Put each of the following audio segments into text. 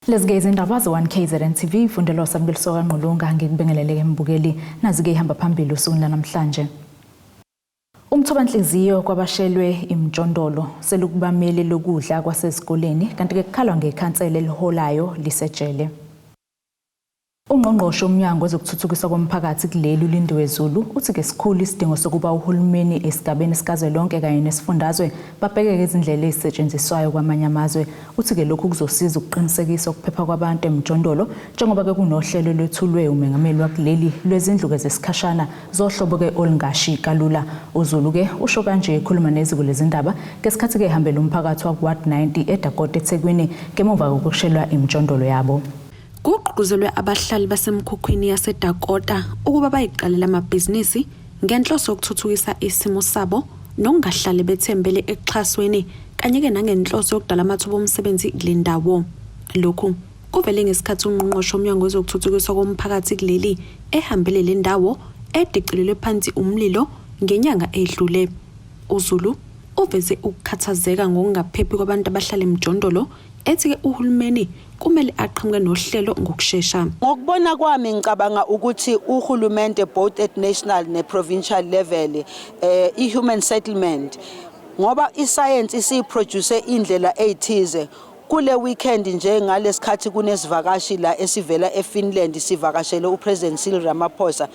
Lezi-ke izindaba ze-1 KZN TV fundelwa uSamukeliso kaNgqulunga. Ngikubingelele-ke mbukeli. Nazi-ke ihamba phambili usuku lanamhlanje. Umthobanhliziyo kwabashelwe imijondolo selukubameli lokudla kwasezikoleni, kanti-ke kukhalwa ngekhansela eliholayo lisejele. Ungqongqoshe womnyango wezokuthuthukiswa komphakathi kuleli, uLindiwe Zulu, uthi-ke sikhulu isidingo sokuba uhulumeni esigabeni sikazwelonke kanye nesifundazwe babhekeke izindlela ezisetshenziswayo kwamanye amazwe. Uthi-ke lokhu kuzosiza ukuqinisekisa ukuphepha kwabantu emjondolo, njengoba-ke kunohlelo olwethulwe umengameli wakuleli lwezindlu-ke zesikhashana zohlobo-ke olungashi kalula. UZulu-ke usho kanje ekhuluma neziko lezindaba ngesikhathi-ke ehambela umphakathi waku-Ward 90 eDakota eThekwini ngemuva kokushelwa imijondolo yabo. Kugqugquzelwe abahlali basemkhukhwini yaseDakota ukuba bayiqalele amabhizinisi ngenhloso yokuthuthukisa isimo sabo nokungahlali bethembele ekuxhasweni, kanye-ke nangenhloso yokudala amathuba omsebenzi kule ndawo. Lokhu kuvele ngesikhathi ungqongqoshe womnyango wezokuthuthukiswa komphakathi kuleli ehambele le ndawo edicilelwe phansi umlilo ngenyanga edlule. UZulu uveze ukukhathazeka ngokungaphephi kwabantu abahlala emjondolo, ethi-ke uhulumeni kumele aqhamuke nohlelo ngokushesha. Ngokubona kwami, ngicabanga ukuthi uhulumente, both at national ne-provincial level, i-human settlement, ngoba iscience isiyiproduce indlela eyithize. Kule weekend nje, ngalesikhathi kunesivakashi la esivela eFinland sivakashele uPresident Cyril Ramaphosa,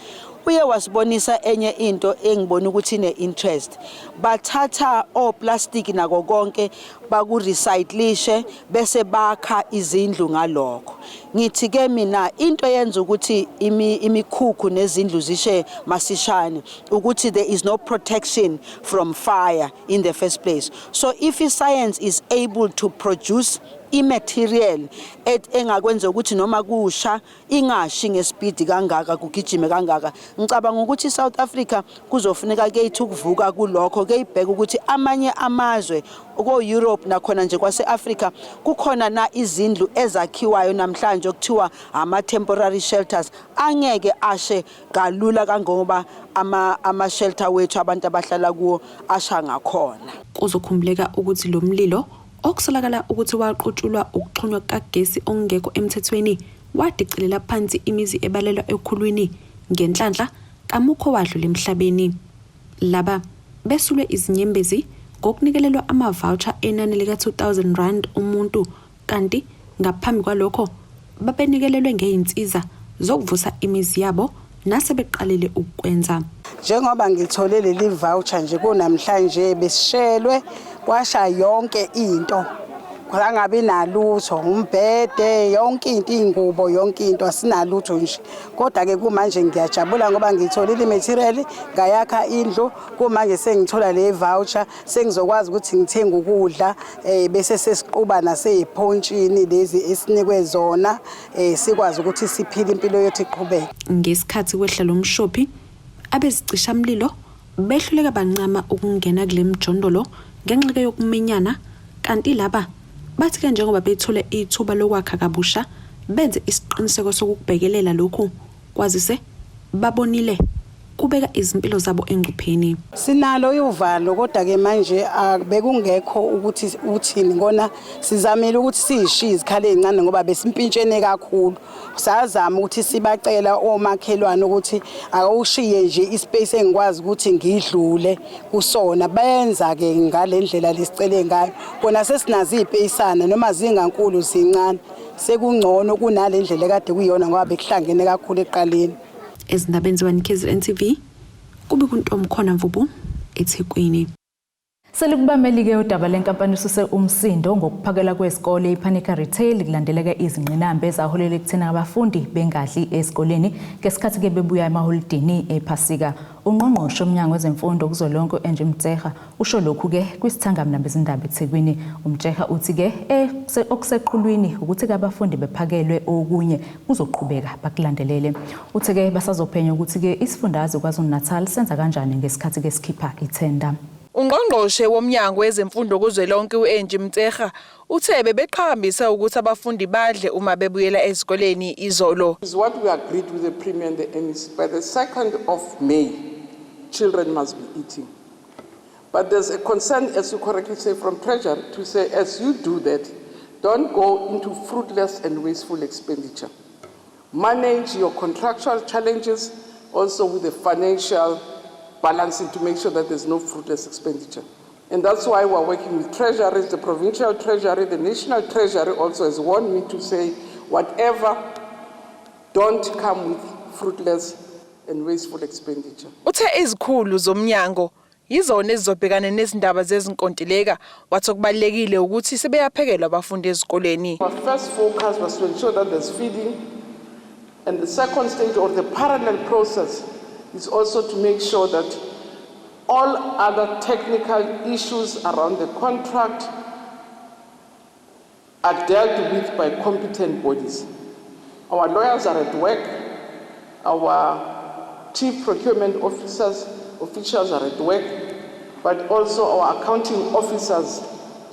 uye wasibonisa enye into engibona ukuthi ine-interest. Bathatha oplastic nako konke, bakurecyclishe, bese bakha izindlu ngalokho. Ngithi ke mina, into yenza ukuthi imikhukhu nezindlu zishe masishane ukuthi there is no protection from fire in the first place. So if science is able to produce i-material engakwenza ukuthi noma kusha ingashi ngespeed kangaka, kugijime kangaka, ngicabanga ukuthi iSouth Africa kuzofuneka ke ithi ukuvuka kulokho, ke ibheke ukuthi amanye amazwe ko-Europe nakhona nje kwase-Africa kukhona na izindlu ezakhiwayo namhlanje okuthiwa ama-temporary shelters angeke ashe kalula kangoba ama-shelter wethu abantu abahlala kuwo asha ngakhona. Kuzokhumbuleka ukuthi lo mlilo, okusolakala ukuthi waqutshulwa ukuxhunywa kukagesi okungekho emthethweni, wadicilela phansi imizi ebalelwa ekhulwini. Ngenhlanhla kamukho wadlula emhlabeni. Laba besulwe izinyembezi ngokunikelelwa ama-voucher enani lika-R2000 umuntu, kanti ngaphambi kwalokho babenikelelwe ngey'nsiza zokuvusa imizi yabo nasebeqalile ukukwenza. Njengoba ngithole leli voucher nje kunamhlanje, besishelwe kwasha yonke into, kwangabi nalutho, umbhede, yonke into, iy'ngubo, yonke into, asinalutho nje. Kodwa-ke kumanje ngiyajabula ngoba ngitholile i-material, ngayakha indlu. Kumanje sengithola le voucher, sengizokwazi ukuthi ngithenge ukudla, bese sesiquba nasey'phontshini lezi esinikwe zona, sikwazi ukuthi siphile, impilo yethu iqhubeke. Ngesikhathi kwehla lo mshophi, abezicishamlilo behluleka bancama ukungena kule mjondolo ngenxa yokuminyana, kanti laba bathi-ke njengoba bethole ithuba lokwakha kabusha, benze isiqiniseko sokukubhekelela lokhu, kwazise babonile kubeka izimpilo zabo engcupheni. Sinalo uvalo, kodwa-ke manje bekungekho ukuthi uthini ngona. Sizamile ukuthi siyishiye izikhala ey'ncane ngoba besimpintshene kakhulu. Sazama ukuthi sibacela omakhelwane ukuthi awushiye nje ispace engikwazi ukuthi ngidlule kusona. Benza-ke ngale ndlela lesicele ngayo. Kona sesinazo iy'peyisana, noma zingankulu, zincane, sekungcono kunale ndlela ekade kuyiyona ngoba bekuhlangene kakhulu ekuqaleni. Ezindabeni ze-1 KZN TV, kube kuntomkhona Mvubu, eThekwini. Selikubameli-ke udaba lenkampani ususe umsindo ngokuphakela kwezikole iPhanika Retail, kulandeleka izingqinamba ezaholela ekutheni abafundi bengadli esikoleni ngesikhathi-ke bebuya emaholidini ePhasika. Ungqongqoshe womnyango wezemfundo kuzwelonke, u-Angie Motshekga, usho lokhu-ke kwisithangami nabezindaba eThekwini. UMotshekga uthi-ke okuseqhulwini ukuthi-ke abafundi bephakelwe okunye kuzoqhubeka bakulandelele. Uthi-ke basazophenya ukuthi-ke isifundazwe KwaZulu-Natal senza kanjani ngesikhathi-ke sikhipha ithenda. Ungqongqoshe womnyango wezemfundo kuzwelonke, u-Angie Motshekga, uthe bebeqhakambisa ukuthi abafundi badle uma bebuyela ezikoleni izolo. Is what we agreed with the Premier and the MEC. By the 2nd of May, children must be eating. But there's a concern, as you correctly say, from Treasury to say, as you do that, Don't go into fruitless and wasteful expenditure. Manage your contractual challenges also with the financial balancing to make sure that there's no fruitless expenditure. And that's why we're working with treasuries, the provincial treasury, the national treasury also has warned me to say, whatever, don't come with fruitless and wasteful expenditure. Uthe izikhulu zomnyango yizona ezizobhekana nezindaba zezinkontileka wathi okubalulekile ukuthi sebeyaphekelwa abafundi ezikoleni. Our first focus was to ensure that there's feeding. And the second stage or the parallel process is also to make sure that all other technical issues around the contract are dealt with by competent bodies. Our lawyers are at work, our chief procurement officers, officials are at work, but also our accounting officers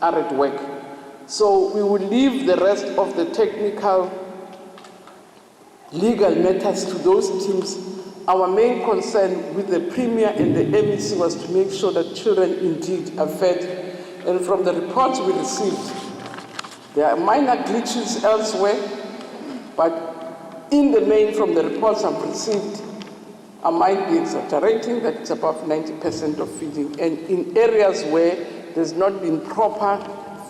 are at work. So we will leave the rest of the technical legal matters to those teams. Our main concern with the Premier and the MEC was to make sure that children indeed are fed. And from the reports we received, there are minor glitches elsewhere, but in the main, from the reports I've received, I might be exaggerating that it's above 90% of feeding. And in areas where there's not been proper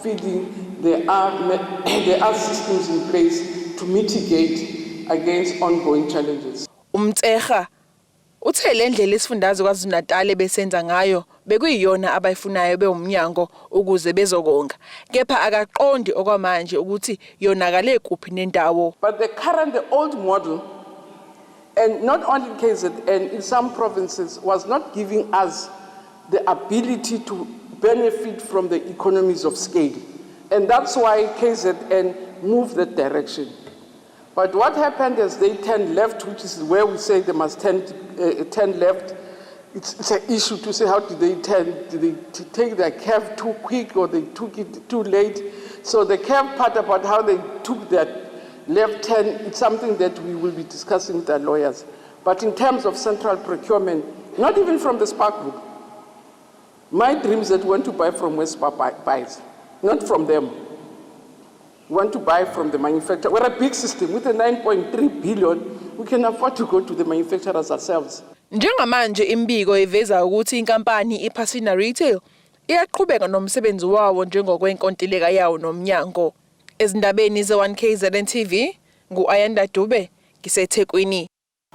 feeding, there are systems in place to mitigate against ongoing challenges. UMotshekga uthe le ndlela isifundazwe KwaZulu-Natal ebesenza ngayo bekuyiyona abayifunayo bewumnyango ukuze bezokonga kepha akaqondi okwamanje ukuthi yonakale kuphi nendawo. But the old model, and not only in KZN, in some provinces, was not giving us the ability to benefit from the economies of scale. And that's why KZN moved that direction. But what happened is they turned left, which is where we say they must turn left. It's an issue to say how did they turn? Did they take their curve too quick or they took it too late? So the curve part about how they took their left turn, it's something that we will be discussing with our lawyers. But in terms of central procurement, not even from the Spar Group. My dream is that we want to buy from where Spar buys, not from them. We want to buy from the manufacturer. We're a big system with a 9.3 billion. We can afford to go to the manufacturers ourselves. Njengamanje imibiko iveza ukuthi inkampani iPasina Retail iyaqhubeka nomsebenzi wawo njengokwenkontileka yawo nomnyango. Ezindabeni ze-1KZN TV ngu-Ayanda Dube ngiseThekwini.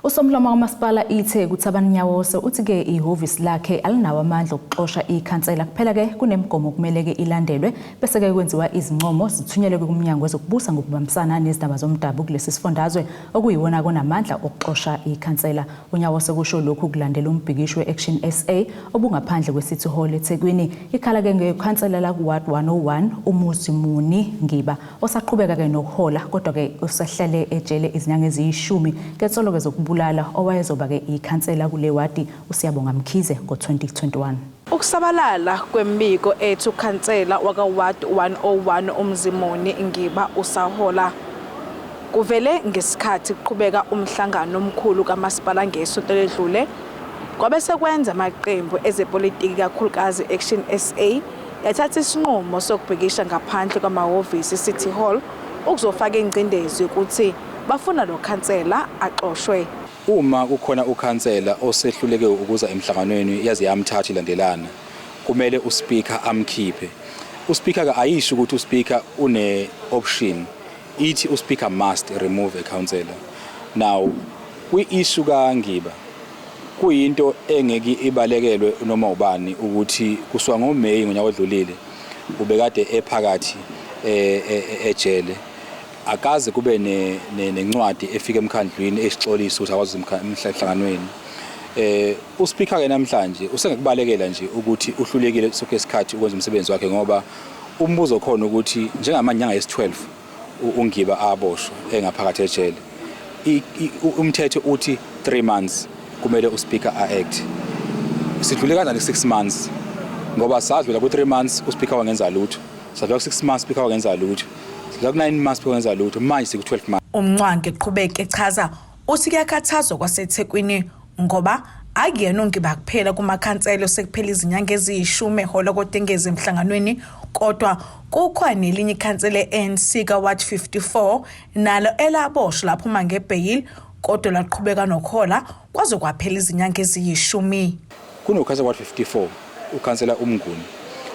Usomlomo kamasipala iTheku uThabani Nyawose uthi-ke ihhovisi lakhe alinawo amandla okuxosha ikhansela kuphela-ke kunemigomo okumele-ke ilandelwe bese-ke kwenziwa izincomo zithunyelwe kumnyango wezokubusa ngokubambisana nezindaba zomdabu kulesi sifundazwe okuyiwona konamandla okuxosha ikhansela. UNyawose kusho lokhu kulandela umbhikisho we-Action SA obungaphandle kwe-City Hall eThekwini ikhala-ke ngekhansela laku-Ward 101 uMuzimuni Ngiba osaqhubeka-ke nokuhola kodwa-ke usehlele ejele izinyanga eziyishumi ngensolo-ke zokubulala owayezoba-ke ikhansela kule wadi uSiyabonga Mkhize ngo-2021. Ukusabalala kwemibiko ethi ukhansela waka-Ward 101 uMzimuni Ngiba usahola kuvele ngesikhathi kuqhubeka umhlangano omkhulu kamasipala ngesonto ledlule kwabe sekwenza amaqembu ezepolitiki kakhulukazi Action SA yathatha isinqumo sokubhikisha ngaphandle kwamahhovisi City Hall ukuzofaka ingcindezi ukuthi bafuna lo khansela axoshwe. Uma kukhona ukhansela osehluleke ukuza emhlanganweni yaze yamthatha ilandelana, kumele uspeaker amkhiphe. Uspeaker ke ayisho ukuthi uspeaker une option, ithi uspeaker must remove a councillor. Now kwi-issue kaNgiba kuyinto engeke ibalekelwe noma ubani ukuthi kusuka ngoMay ngonyaka odlulile ubekade ephakathi ejele, akaze kube nencwadi efika emkhandlwini esixolisa ukuthi akwazi emhlanganweni. Uspeaker ke namhlanje usengekubalekela nje ukuthi uhlulekile sonke isikhathi ukwenza umsebenzi wakhe, ngoba umbuzo khona ukuthi njengamanje nyanga yesi-12 uNgiba aboshwa engaphakathi ejele, umthetho uthi 3 months kumele uspeaker a-act. Sidlule kanjani ku-6 months? Ngoba sadlula ku-3 months uspeaker wangenza lutho, sadlula ku-6 months speaker wangenza lutho, sadlula ku-9 months speaker wangenza lutho, manje siku-12 months. Umncwangi eqhubeka echaza uthi kuyakhathazwa kwaseThekwini ngoba akuyena uNgiba kuphela kumakhansela osekuphela izinyanga eziyishumi ehola kodwa engezi emhlanganweni. Kodwa kukhona nelinye ikhansela le-ANC ka-Ward 54 nalo elaboshwa laphuma ngebheyili kodwa laqhubeka nokuhola kwaze kwaphela izinyanga eziyishumi. Kunokhansela Ward 54, ukhansela uMnguni.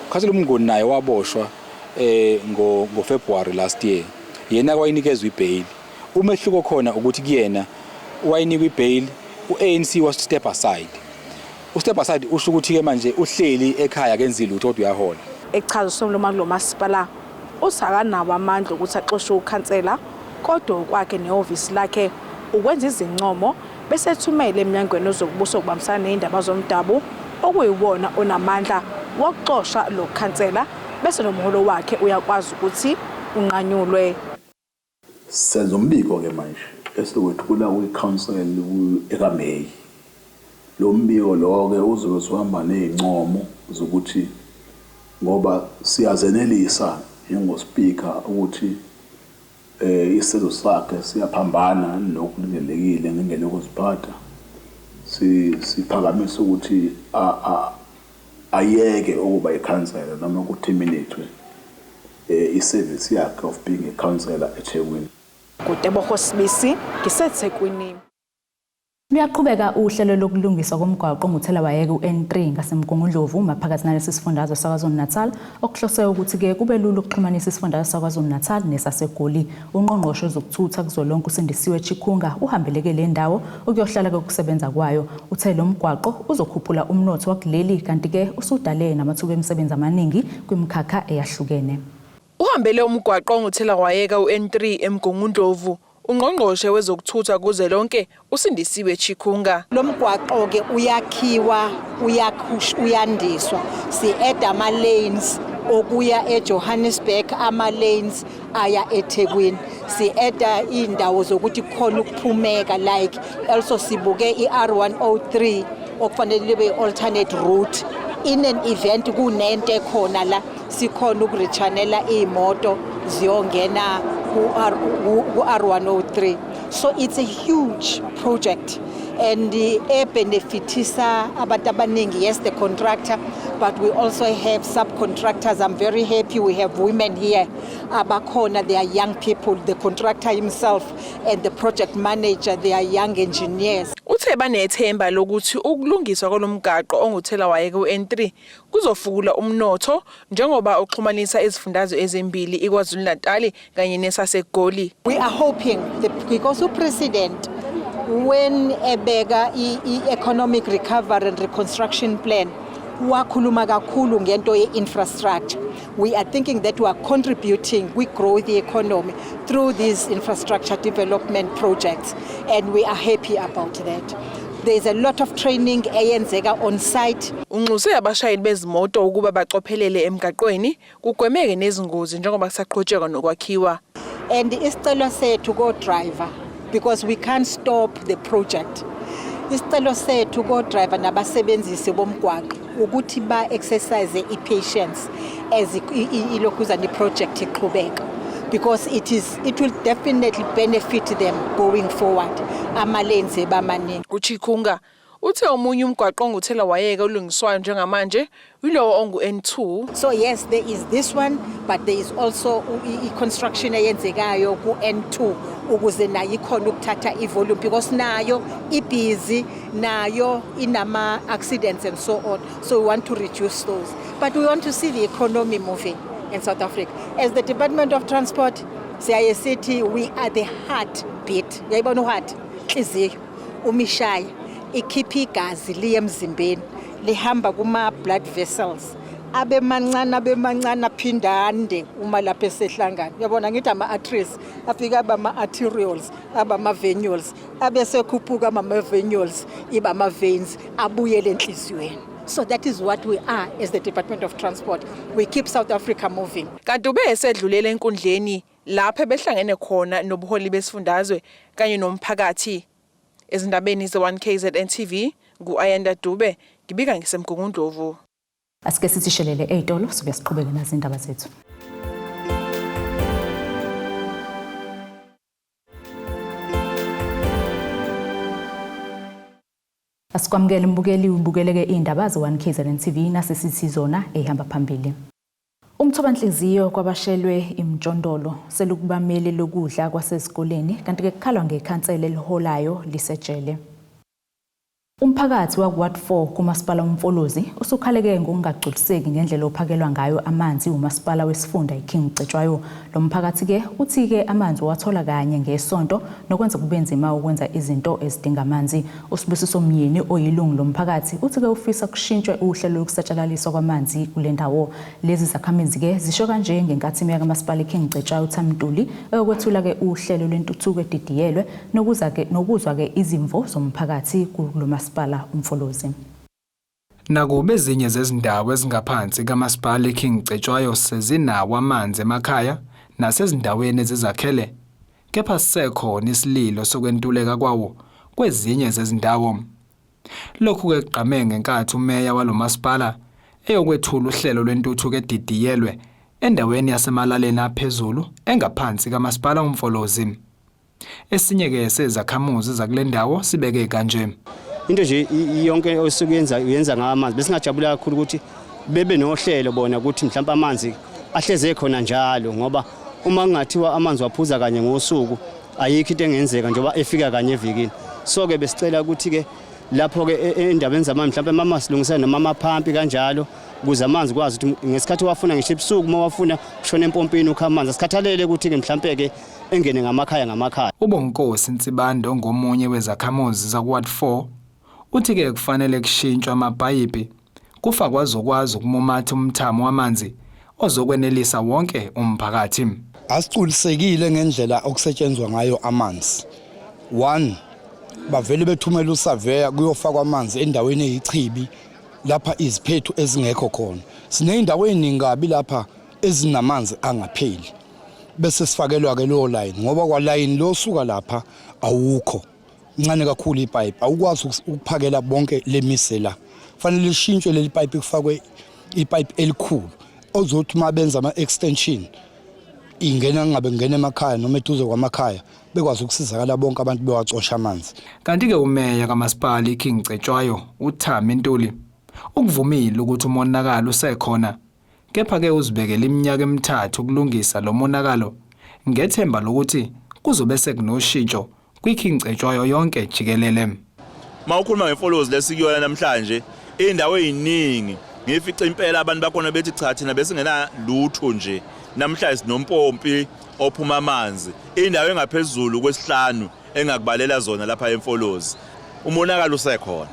Ukhansela uMnguni naye waboshwa ngo-February last year. Yena wayinikezwa ibail. Umehluko khona ukuthi kuyena wayinikwa ibail, u-ANC was step aside. U-step aside usho ukuthi-ke manje uhleli ekhaya, kenzi lutho, kodwa uyahola. Echaza usomlomo kulo masipala uthi akanawo amandla ukuthi axoshe ukhansela, kodwa okwakhe nehhovisi lakhe ukwenza izincomo bese ethumele emnyangweni wezokubusa okubambisana nezindaba zomdabu, okuyiwona onamandla wokuxosha lo khansela, bese nomholo wakhe uyakwazi ukuthi unqanyulwe. Senza umbiko-ke manje esizokwethula kwi-council ekaMeyi. Lo mbiko lo-ke uzobe usuhamba ney'ncomo zokuthi, ngoba siyazenelisa njengospika ukuthi isenzo sakhe siyaphambana nokulindelekile ngendlela yokuziphatha, siphakamisa ukuthi ayeke ukuba ikhansela noma ku-terminate i-service yakhe of being a councillor eThekwini. KuTebogo Sibisi, ngiseThekwini. Luyaqhubeka uhlelo lokulungiswa komgwaqo onguthelawayeka u-N3 ngaseMgungundlovu maphakathi nalesi sifundazwe saKwaZulu-Natal, okuhlose ukuthi-ke kube lula ukuxhumanisa isifundazwe saKwaZulu-Natal nesaseGoli. Ungqongqoshe wezokuthutha kuzwelonke uSindisiwe Chikunga uhambeleke le ndawo ukuyohlala-ke ukusebenza kwayo. Uthe lo mgwaqo uzokhuphula umnotho wakuleli, kanti-ke usudale namathuba emisebenzi amaningi kwimikhakha eyahlukene. Uhambele umgwaqo onguthelawayeka u-N3 eMgungundlovu ungqongqoshe wezokuthutha kuzwelonke uSindisiwe Chikunga. Lo mgwaqo ke uyakhiwa, uyandiswa, si-add ama-lanes okuya eJohannesburg, ama-lanes aya eThekwini, si-adda iy'ndawo zokuthi kukhona ukuphumeka, like also sibuke i-R103 okufanele libe i-alternate route in an event kunento ekhona la, sikhona uku-rechannela iy'moto ziyongena ku-R103. So it's a huge project and ebenefitisa abantu abaningi. Yes, the contractor, but we also have subcontractors. I'm very happy we have women here abakhona. They are young people. The contractor himself and the project manager, they are young engineers. Uthe banethemba lokuthi ukulungiswa kolomgaqo onguthelawayeka u-N3 kuzofukula umnotho njengoba uxhumanisa izifundazwe ezimbili, iKwaZulu-Natal kanye nesaseGoli. We are hoping that because upresident when ebeka i-economic recovery and reconstruction plan wakhuluma kakhulu ngento ye-infrastructure. We are thinking that we are contributing, we grow the economy through these infrastructure development projects, and we are happy about that. There's a lot of training eyenzeka on site. Unxuse abashayeli bezimoto ukuba bacophelele emgaqweni, kugwemeke nezingozi njengoba kusaqhutshekwa nokwakhiwa. And isicelo sethu ko-driver, because we can't stop the project, isicelo sethu ko-driver nabasebenzisi bomgwaqo ukuthi ba-exercise i-patience as ilokhuzana i-project iqhubeka, because it will definitely benefit them going forward, ama-lanes ebamaningi. UChikunga uthe omunye umgwaqo onguthelawayeka olungiswayo njengamanje yilowo ongu-N2. So yes, there is this one, but there is also i-construction eyenzekayo ku-N2 ukuze nayo ikhona ukuthatha i-volume, because nayo ibhizi, nayo inama-accidents and so on. So we want to reduce those, but we want to see the economy moving in South Africa. As the Department of Transport, siyaye sithi we are the heartbeat. Uyayibona u-heart, inhliziyo uma ishaya ikhipha igazi liye emzimbeni, lihamba kuma-blood vessels, abe mancane, abe mancane, aphinde ande uma lapho esehlangana. Uyabona ngithi ama-arteries afika aba ama-arterioles, aba ama-venules, abe sekhuphuka ama-venules, iba ama-veins, abuyele enhliziyweni. So that is what we are as the Department of Transport. We keep South Africa moving. Kanti ube esedlulela enkundleni lapho ebehlangene khona nobuholi besifundazwe kanye nomphakathi. Ezindabeni ze-1 KZN TV, ngu-Ayanda Dube, ngibika ngiseMgungundlovu. Asike sithi shelele ey'tolo, sobe siqhubeke nazindaba zethu. Asikwamukele mbukeli, ubukeleke iy'ndaba ze-1 KZN TV, nasesithi zona ey'hamba phambili. Umthobanhliziyo kwabashelwe imjondolo selukubameli lokudla kwasezikoleni kanti-ke kukhalwa ngekhansela eliholayo lisejele. Umphakathi waku-Ward 4 kuMasipala uMfolozi usukhaleke ngokungagculiseki ngendlela ophakelwa ngayo amanzi uMasipala wesifunda iKing Cetshwayo. Lo mphakathi-ke uthi-ke amanzi uwathola kanye ngesonto nokwenza kube nzima ukwenza izinto ezidinga amanzi. USibusiso Myeni oyilungu lomphakathi uthi-ke ufisa kushintshwe uhlelo lokusatshalaliswa kwamanzi kule ndawo. Lezi zakhamizi-ke zisho kanje ngenkathi imeya kaMasipala iKing Cetshwayo uThami Ntuli eyokwethula-ke uhlelo lwentuthuko edidiyelwe nokuza-ke nokuzwa-ke izimvo zomphakathi kulo masipala uMfolozi. Nakuba ezinye zezindawo ezingaphansi kaMasipala iKing Cetshwayo sezinawo amanzi emakhaya nasezindaweni ezizakhele, kepha sisekhona isililo sokwentuleka kwawo kwezinye zezindawo. Lokhu-ke kugqame ngenkathi umeya walo masipala eyokwethula uhlelo lwentuthuko edidiyelwe endaweni yasemalaleni aphezulu engaphansi kaMasipala uMfolozi. Esinye-ke sezakhamuzi zakule ndawo sibeke kanje. Into nje yonke osuke uyenza uyenza ngawo amanzi. Besingajabula kakhulu ukuthi bebe nohlelo bona ukuthi mhlawumbe amanzi ahleze ekhona njalo, ngoba uma kungathiwa amanzi waphuza kanye ngosuku ayikho into engenzeka njengoba efika kanye evikini. So-ke besicela ukuthi-ke lapho-ke endabeni zamanzi mhlawumbe mama silungisele noma amaphampi kanjalo ukuze amanzi kwazi ukuthi ngesikhathi wafuna ngisho ebusuku uma wafuna ushone empompini ukha amanzi, asikhathalele ukuthi-ke mhlampe-ke engene ngamakhaya ngamakhaya. UBonginkosi Nsibande ongomunye wezakhamuzi zaku-Ward 4 uthi-ke kufanele kushintshwe amapayipi kufakwe azokwazi ukumumatha umthamo wamanzi ozokwenelisa wonke umphakathi. Asigculisekile ngendlela okusetshenzwa ngayo amanzi. One, bavele bethumela usaveya kuyofakwa amanzi endaweni eyichibi lapha iziphethu ezingekho khona. Siney'ndawo ey'ningi kabi lapha ezinamanzi angapheli. Bese sifakelwa-ke lowo line ngoba kwalayini lo osuka lapha awukho. Ncane kakhulu ipayipi, awukwazi ukuphakela bonke lemise la. Kufanele lishintshwe leli payipi kufakwe ipayipi elikhulu ozothi uma benza ama-extension ingena ngabe ngena emakhaya noma eduze kwamakhaya bekwazi ukusizakala bonke abantu bewacosha amanzi. Kanti-ke umeya kaMasipala iKing Cetshwayo uThami Ntuli ukuvumile ukuthi umonakalo usekhona, kepha-ke uzibekele iminyaka emithathu ukulungisa lo monakalo ngethemba lokuthi kuzobe sekunoshintsho kwiKing Cetshwayo yonke jikelele. Uma ukhuluma ngemfolozi lesikuyona namhlanje, indawo eziningi ngifica impela abantu bakhona bethi cha thina besingena lutho nje, namhlanje sinompompi ophuma amanzi. Indawo engaphezulu kwesihlanu engakubalela zona lapha eMfolozi, umonakalo usekhona.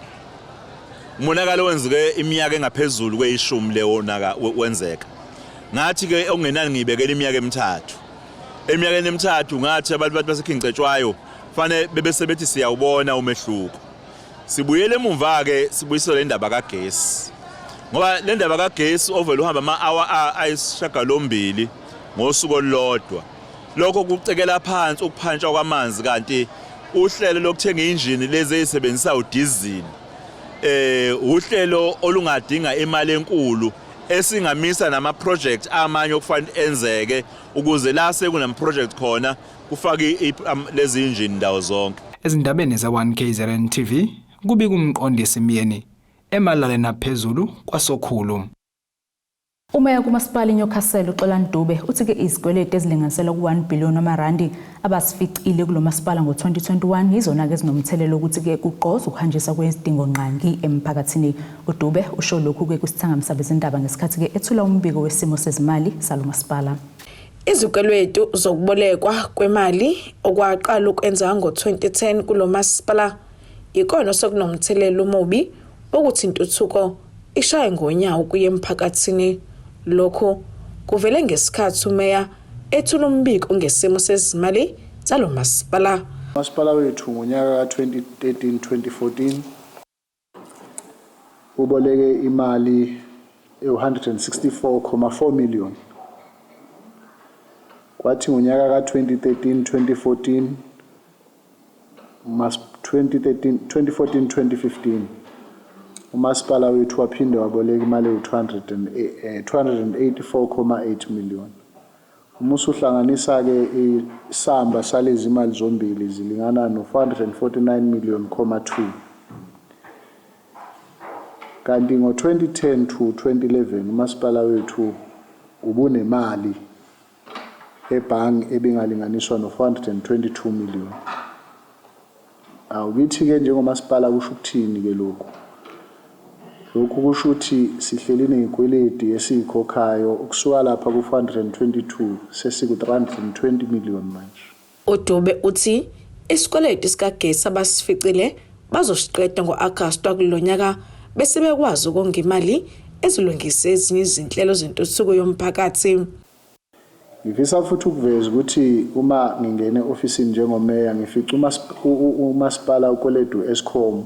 Umonakalo wenzeke iminyaka engaphezulu kweyishumi lewonaka wenzeka. Ngathi-ke okungenani ngiyibekela iminyaka emithathu. Eminyakeni emithathu ngathi abantu bathi baseKing Cetshwayo fanele bebe sebethi siyawubona umehluko. Sibuyele emumva-ke sibuyisele le ndaba kagesi, ngoba le ndaba kagesi ovele uhamba ama-hour ayisishiyagalombili ngosuku olulodwa, lokho kucekela phansi ukuphantsha kwamanzi, kanti uhlelo lokuthenga injini lezi ey'sebenzisa udizili uhlelo olungadinga imali enkulu esingamisa nama-project amanye okufanele enzeke ukuze la sekunama-project khona kufake lezi injini ndawo zonke. Ezindabeni ze-1KZN TV kubika uMqondisi Myeni emalaleni aphezulu kwaSokhulu. Umeya kuMasipala iNewcastle uXolani Dube uthi-ke izikweletu ezilinganiselwa ku-1 billion wamarandi abasificile kulo masipala ngo-2021 yizona-ke ezinomthelela ukuthi-ke kugqoze ukuhanjiswa kwezidingongqangi emphakathini. UDube usho lokhu-ke kwisithangami sabezindaba ngesikhathi-ke ethula umbiko wesimo sezimali salo masipala. Izikweletu zokubolekwa kwemali okwaqala ukwenzeka ngo-2010 kulo masipala ikona osekunomthelela omubi wokuthi intuthuko ishaye ngonyawo kuye emphakathini. Lokhu kuvele ngesikhathi umeya ethula umbiko ngesimo sezimali zalo masipala. Umasipala wethu ngonyaka ka-2013-2014 uboleke imali ewu-164,4 million. Kwathi ngonyaka ka-2013-2014 2013 2014-2015 umasipala wethu waphinde waboleka imali ewu-284,8 million. Uma usuhlanganisa-ke isamba salezi mali zombili zilingana no-449 million, 2. Kanti ngo-2010 to 2011 umasipala wethu Ubunemali ebhange ebingalinganiswa no-422 million. Awu kithi-ke njengomasipala kusho ukuthini-ke lokhu? Lokhu kusho ukuthi sihleli ney'kweleti esiyikhokhayo ukusuka lapha ku-422 sesiku-320 million manje. UDube uthi isikweletu sikagesi abasificile bazosiqeda ngo-Agasti wakulo nyaka bese bekwazi ukonga imali ezilungise ezinye izinhlelo zentuthuko yomphakathi. Ngifisa futhi ukuveza ukuthi uma ngingena e-ofisini njengomeya ngifica umasipala ukweleta u-Eskom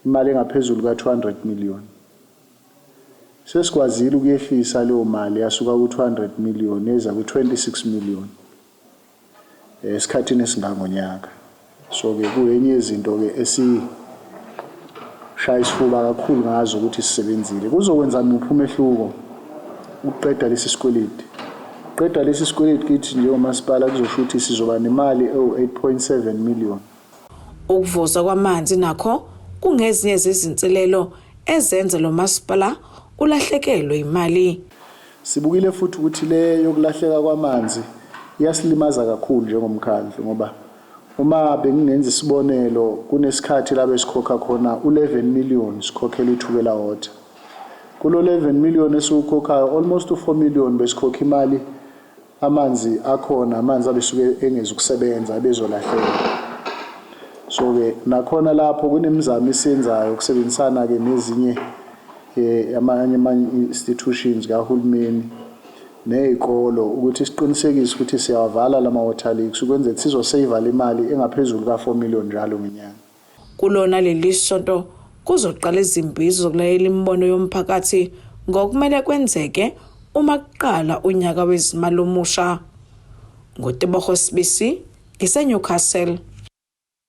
imali engaphezulu ka-200 million. Sesikwazile ukuyehlisa leyo mali yasuka ku-200 million yeza ku-26 million. esikhathini esingangonyaka. So-ke kuyenye yezinto-ke esishaya isifuba kakhulu ngazo ukuthi sisebenzile. Kuzokwenza muphi umehluko ukuqeda lesi sikweleti? Qeda lesi sikweleti kithi njengomasipala kuzosho ukuthi sizoba nemali ewu-8.7 million. Ukuvuza kwamanzi nakho kungezinye zezinselelo ezenza lo masipala ulahlekelwe imali. Sibukile futhi ukuthi le yokulahleka kwamanzi iyasilimaza kakhulu njengomkhandlu ngoba uma bengingenza isibonelo kunesikhathi la besikhokha khona u-11 million sikhokhela iThukela Water. Kulo 11 million esiwukhokhayo almost u-4 million besikhokha imali amanzi akhona amanzi abesuke engezukusebenza abezolahleka. So-ke nakhona lapho kunemizamo esiyenzayo ukusebenzisana-ke nezinye amanye ama-institutions kahulumeni ney'kolo ukuthi siqinisekise ukuthi siyawavala lama-water leaks ukwenzela sizoseyiva le mali engaphezulu ka-4 million njalo ngenyanga. Kulona leli sonto kuzoqala izimbizo zokulalela imibono yomphakathi ngokumele kwenzeke uma kuqala unyaka wezimali omusha. NguTebogo Sibisi, ngiseNewcastle.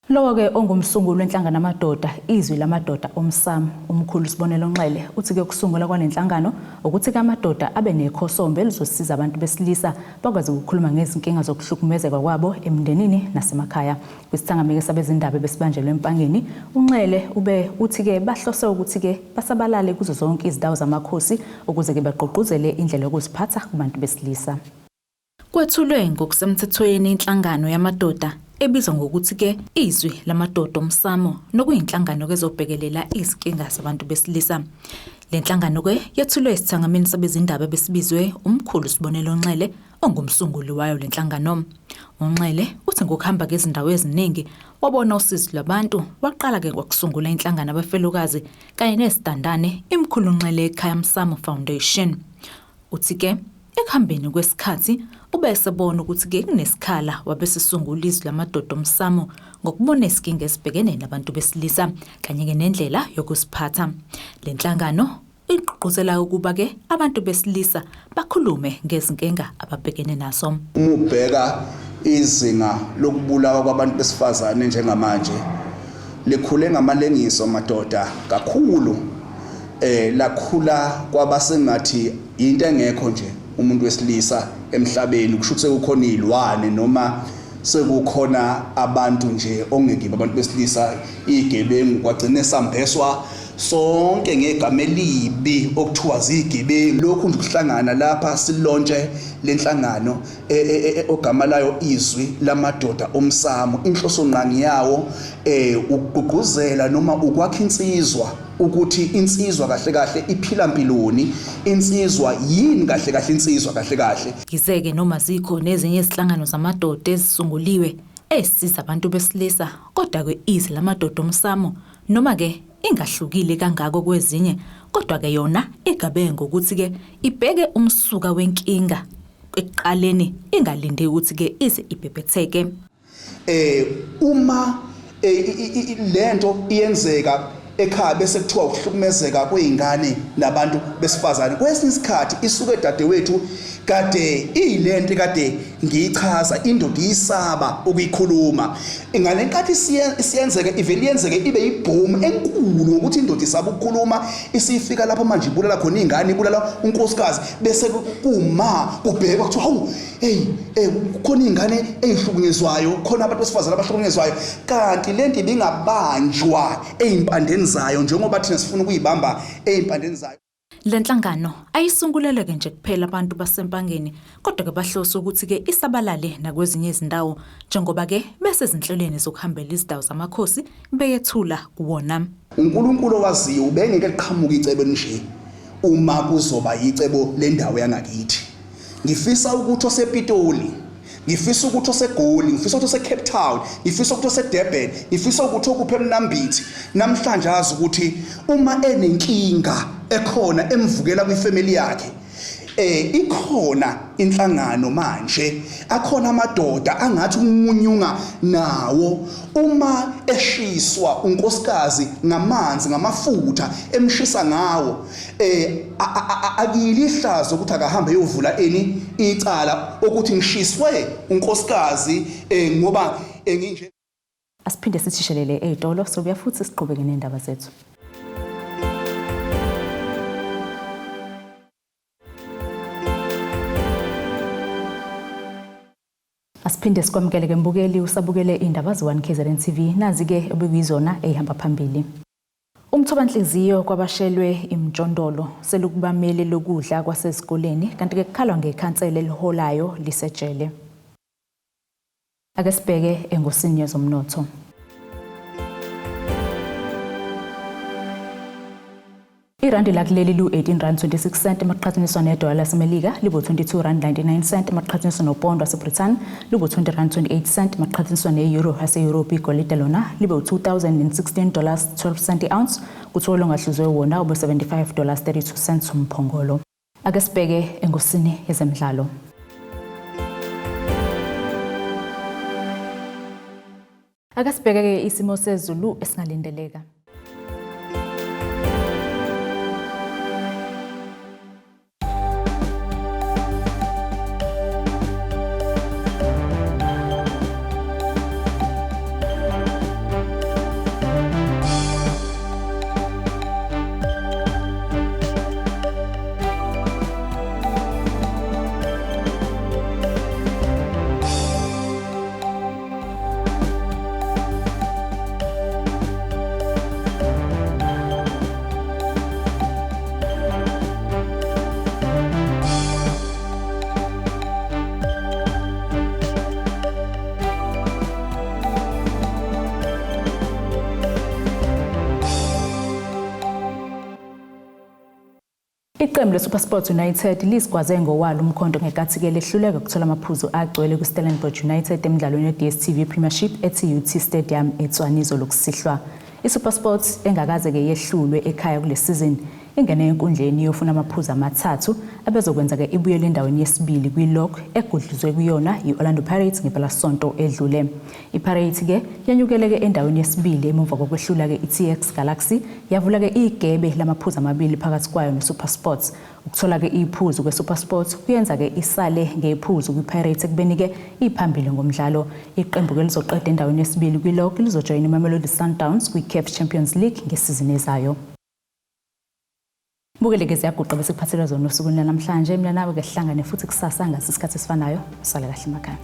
Lowo-ke ongumsunguli wenhlangano Amadoda, Izwi Lamadoda Omsamo, uMkhulu Sibonelo Nxele, uthi-ke ukusungula kwale nhlangano ukuthi-ke amadoda abe nekhosombe elizosiza abantu besilisa bakwazi ukukhuluma ngezinkinga zokuhlukumezeka kwabo emndenini nasemakhaya. Kwisithangamike sabezindaba ebesibanjelwe eMpangeni, uNxele ube uthi-ke bahlose ukuthi-ke basabalale kuzo zonke izindawo zamakhosi ukuze-ke bagqugquzele indlela yokuziphatha kubantu besilisa. Kwethulwe ngokusemthethweni inhlangano yamadoda ebizwa ngokuthi-ke Izwi Lamadoda Omsamo nokuyinhlangano ezobhekelela izinkinga zabantu besilisa. Le nhlangano-ke yethulwe esithangamini sabezindaba ebesibizwe uMkhulu Sibonelo Nxele ongumsunguli wayo le nhlangano. UNxele uthi ngokuhamba kezindawo eziningi wabona usizi lwabantu waqala-ke ngokusungula inhlangano abafelokazi kanye nezitandane iMkhulu Nxele Ekhaya Msamo Foundation. Uthi-ke ekuhambeni kwesikhathi ube esebona ukuthi-ke kunesikhala wabe esesungula Izwi Lamadoda Omsamo ngokubona izinkinga ezibhekene nabantu besilisa kanye-ke nendlela yokuziphatha. Le nhlangano igqugquzela ukuba-ke abantu besilisa bakhulume ngezinkinga ababhekene nazo. Uma ubheka izinga lokubulawa kwabantu besifazane njengamanje likhule ngamalengiso madoda kakhulu eh lakhula kwaba sengathi into engekho nje umuntu wesilisa emhlabeni kusho ukuthi sekukhona izilwane noma sekukhona abantu nje ongekibo abantu besilisa igebengu kwagcine sambeswa sonke ngegama elibi okuthiwa zigebengu lokhu nje kuhlangana lapha silontshe lenhlangano e, e, e, ogama layo Izwi Lamadoda Omsamo inhloso ngqangi yawo eh ukugqugquzela noma ukwakha insizwa ukuthi insizwa kahle kahle iphila mpiloni insizwa yini kahle kahle insizwa kahle kahle. Yize-ke noma zikhona ezinye izinhlangano zamadoda ezisunguliwe ezisiza abantu besilisa kodwa-ke Izwi Lamadoda Omsamo noma-ke ingahlukile kangako kwezinye kodwa-ke yona igabe ngokuthi-ke ibheke umsuka wenkinga ekuqaleni ingalindi ukuthi-ke ize ibhebhetheke. Eh uma eh, lento iyenzeka ekhaya bese kuthiwa ukuhlukumezeka kwezingane nabantu besifazane kwesinye isikhathi isuke dadewethu kade iyilento kade ngiyichaza indoda iyisaba ukuyikhuluma ngalenkathi siyenzeke ivele yenzeke ibe ibhomu enkulu ngokuthi indoda isaba ukukhuluma isifika lapho manje ibulala khona ingane ibulala unkosikazi bese kuma kubhekwa kuthiwa hawu hey eh kukhona izingane ezihlukunyezwayo khona abantu besifazane abahlukunyezwayo kanti lento ibingabanjwa ezimpandeni zayo njengoba thina sifuna ukuyibamba ezimpandeni zayo. Le nhlangano ayisunguleleke nje kuphela abantu baseMpangeni kodwa-ke bahlose ukuthi-ke isabalale nakwezinye izindawo njengoba-ke besezinhlelweni zokuhambela izindawo zamakhosi beyethula kuwona. UNkulunkulu owaziyo ubengeke liqhamuke icebo elinje uma kuzoba yicebo lendawo yangakithi. Ngifisa ukuthi osePitoli, ngifisa ukuthi oseGoli, ngifisa ukuthi oseCape Town, ngifisa ukuthi oseDurban, ngifisa ukuthi okuphi eMnambithi namhlanje azi ukuthi uma enenkinga ekhona emvukela kwifamily yakhe eh ikhona inhlangano manje akhona amadoda angathi umunyunga nawo uma eshiswa unkosikazi ngamanzi ngamafutha emshisa ngawo eh akili ihlazo ukuthi akahambe eyovula eni icala ukuthi ngishiswe unkosikazi eh ngoba enginje. Asiphinde sithishelele ey'tolo sobuya futhi siqhubeke nendaba zethu. Asiphinde sikwamukele ke mbukeli usabukele indaba ze-1 KZN TV nazi-ke obekuyizona eyihamba phambili. Umthobanhliziyo kwabashelwe imjondolo selukubameli lokudla kwasezikoleni kanti-ke kukhalwa ngekhansela eliholayo lisejele. Ake sibheke engosini yezomnotho. Irandi lakuleli lu-18 rand 26 cent maqhathaniswa nedola laseMelika libu-22 rand 99 cent maqhathaniswa nopondo waseBrithani libu-20 rand 28 cent maqhathaniswa ne-euro yase-Europe. Igolide lona libe u-2016 dollars 12 cent i-ounce, kuthiwa olungahluzwe wona ube-75 dollars 32 cents umphongolo. Ake sibheke engosini yezemidlalo. Ake sibheke-ke isimo sezulu esingalindeleka. Iqembu leSuperSport United lisigwaze ngowalo umkhonto ngenkathi-ke lehluleka ukuthola amaphuzu agcwele kwiStellenbosch United emdlalweni we-DStv Premiership e-TUT Stadium eTshwane izolo kusihlwa. ISuperSport engakaze-ke yehlulwe ekhaya kule sizini ingene enkundleni iyofuna amaphuzu amathathu abezokwenza-ke ibuyele endaweni yesibili kwi-log egudluzwe kuyona yi-Orlando Pirates ngempelasonto edlule. IPirates-ke yenyukele-ke endaweni yesibili emuva kokwehlula-ke i-TS Galaxy yavula-ke igebe lamaphuzu amabili phakathi kwayo neSuperSport. Ukuthola-ke iphuzu kweSuperSport kuyenza-ke isale ngephuzu kwiPirates ekubeni-ke iphambili ngomdlalo. Iqembu-ke lizoqeda endaweni yesibili kwi-log lizojoyina iMamelodi Sundowns kwi-CAF Champions League ngesizini ezayo. Bukele-ke ziyaguqa bese kuphathelwa zona osukwini lwanamhlanje. Mina nawe-ke sihlangane futhi kusasa ngasi isikhathi esifanayo. Usale kahle emakhaya.